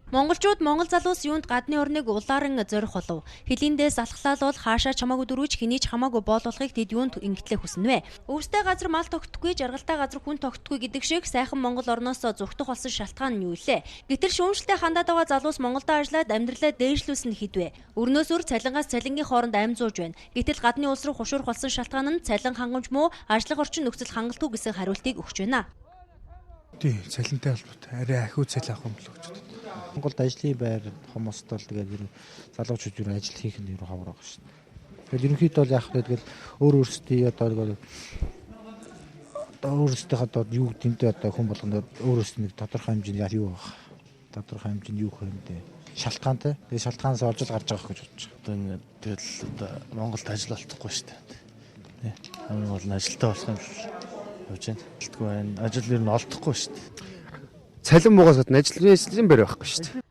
Монголчууд, монгол залуус юунд гадны орныг улааран зорих болов? Хилиндээс алхлаа л бол хаашаа ч хамаагүй дөрвөж, хэний ч хамаагүй боолуулахыг тэд юунд ингэтлээ хүснэ вэ? Өвстэй газар мал тогтдоггүй, жаргалтай газар хүн тогтдоггүй гэдэг шиг сайхан Монгол орноос зугтах болсон шалтгаан нь юу вэ? Гэтэл шүүмжлэлтэй хандаад байгаа залуус Монголдо ажиллаад амьдралаа дээшлүүлсэн хэд вэ? Өрнөөс өр, цалингаас цалингийн хооронд амь зууж байна. Гэтэл гадны улс руу хушуурх болсон шалтгаан нь цалин хангамж муу, ажиллах орчин нөхцөл хангалтгүй гэсэн хариултыг өгч байна. Тий, цалинтай холбоотой арай ахиу цалин авах юм болоо гэж боддог. Монголд ажлын байр хомост бол тэгээд ер нь залуучууд ер нь ажил хийх нь ер нь ховор байгаа шүү дээ. Тэгэл ерөнхийдөө бол яах вэ, тэгэл өөр өөрсдийн одоо өөрсдийнхөө одоо юу гэдэг одоо хүн болгоно өөр өөрсдөө нэг тодорхой хэмжээний юу байх. Тодорхой хэмжээний юу хэмдэ шалтгаантай. Тэгээд шалтгаанаас олж л гарч байгаа гэж бодож байгаа. Одоо ингээд тэгэл одоо Монголд ажил олдохгүй шүү дээ. Хамгийн гол нь ажилтаа болох юм явж байна. Гэлтгүй байна. Ажил ер нь олдохгүй шүү дээ. Цалин муугаас гадна ажлын байр байхгүй шүү дээ.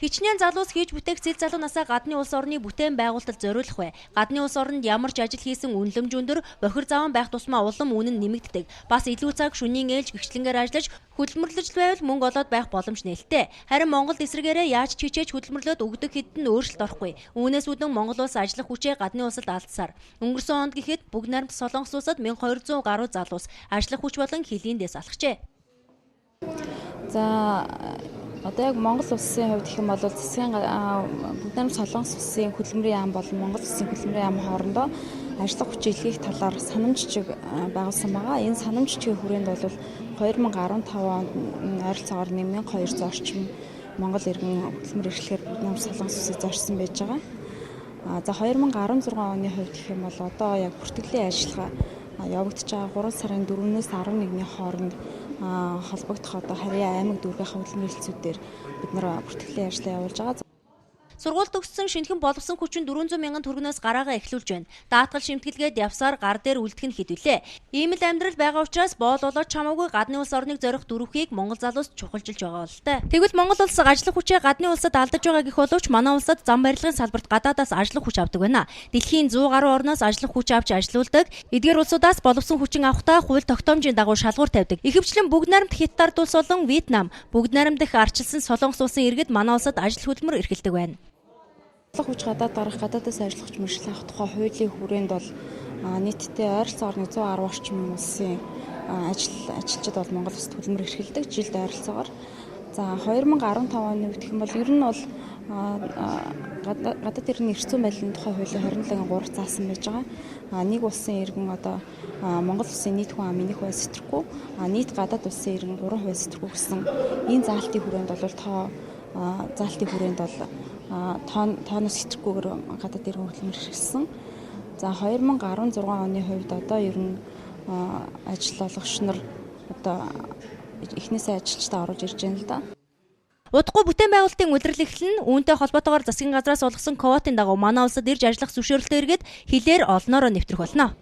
Хичнээн залуус хийж бүтээх зэл залуу насаа гадны улс орны бүтээн байгуулалтад зориулах вэ? Гадны улс оронд ямар ч ажил хийсэн үнэлэмж өндөр, бохир заван байх тусмаа улам үнэн нэмэгддэг. Бас илүү цаг шөнийн ээлж гэгчлэнгээр ажиллаж хөдөлмөрлөж байвал мөнгө олоод байх боломж нээлттэй. Харин Монголд эсрэгээрээ яаж ч хичээж хөдөлмөрлөөд өгдөг хэд нь өөрчлөлт орохгүй. Үүнээс үүдэн Монгол улс ажиллах хүчээ гадны улсад алдсаар. Өнгөрсөн онд гэхэд бүгд найрамд Солонгос улсад 1200 гаруй залуус ажиллах хүч болон хилийндээс алхажээ. За, одоо яг Монгол улсын хувьд гэх юм бол засгийн бүгд найрамд Солонгос улсын хөдөлмөрийн яам болон Монгол улсын хөдөлмөрийн яам хоорондоо ажиллах хүч илгээх талаар санамж жижиг байгуулсан байгаа. Энэ санамж жижигийн хүрээнд бол 2015 онд ойролцоогоор 1200 орчим монгол иргэн хөдөлмөр эрхлэхээр бүгд найрамд Солонгос улсыг зорьсон байж байгаа. За, 2016 оны хувьд гэх юм бол одоо яг бүртгэлийн ажиллагаа явагдаж байгаа, 3 сарын 4-өөс 11-ний хооронд холбогдох одоо Харьяа аймаг дүүргийн хөдөлмөрийн хэлцүүдээр бид нар бүртгэлийн ажлаа явуулж байгаа. Сургууль төгссөн шинэхэн боловсон хүчин 400 мянган төгрөгнөөс гараагаа эхлүүлж байна. Даатгал шимтгэлгээд явсаар гар дээр үлдэх нь хэд вүлээ? Ийм л амьдрал байгаа учраас боол болоод чамаагүй гадны улс орныг зорих дөрвөхийг монгол залуус чухалчилж байгаа бол та. Тэгвэл Монгол улс ажиллах хүчээ гадны улсад алдаж байгаа гэх боловч манай улсад зам барилгын салбарт гадаадаас ажиллах хүч авдаг байна. Дэлхийн 100 гаруй орноос ажиллах хүч авч ажилуулдаг. Эдгээр улсуудаас боловсон хүчин авахдаа хууль тогтоомжийн дагуу шалгуур тавьдаг. Ихэвчлэн бүгд найрамд Хятад улс болон Вьетнам, бүгд найрамдах арчилсан Солонгос улсын иргэд манай улсад ажил хөдөлмөр эрхэлдэг байна. Ажиллах хүч гадаад гарах, гадаадаас ажиллах хүч мэргэжил авах тухай хуулийн хүрээнд бол нийтдээ ойролцоогоор 110 орчим улсын ажилчид бол Монгол улсад хөдөлмөр эрхэлдэг жилд ойролцоогоор. За, 2015 оны үед гэх юм бол ер нь бол гадаад иргэний эрх зүйн байдлын тухай хуулийн 27-гийн 3 заасан байж байгаа. Нэг улсын иргэн одоо Монгол улсын нийт хүн амын 1% сэтэрэхгүй, нийт гадаад улсын иргэн 3% сэтэрэхгүй гэсэн энэ заалтын хүрээнд бол заалтын хүрээнд бол тооноос сэтэрэхгүйгээр гадаад иргэн хөдөлмөр эрхэлсэн. За, 2016 оны хувьд одоо ер нь ажил олгогч нар одоо эхнээсээ ажилчдаа оруулж ирж байна л да. Удахгүй бүтээн байгуулалтын улирал эхэлнэ. Үүнтэй холбоотойгоор засгийн газраас олгосон квотын дагуу манай улсад ирж ажиллах зөвшөөрөлтэй иргэд хилээр олноороо нэвтрэх болно.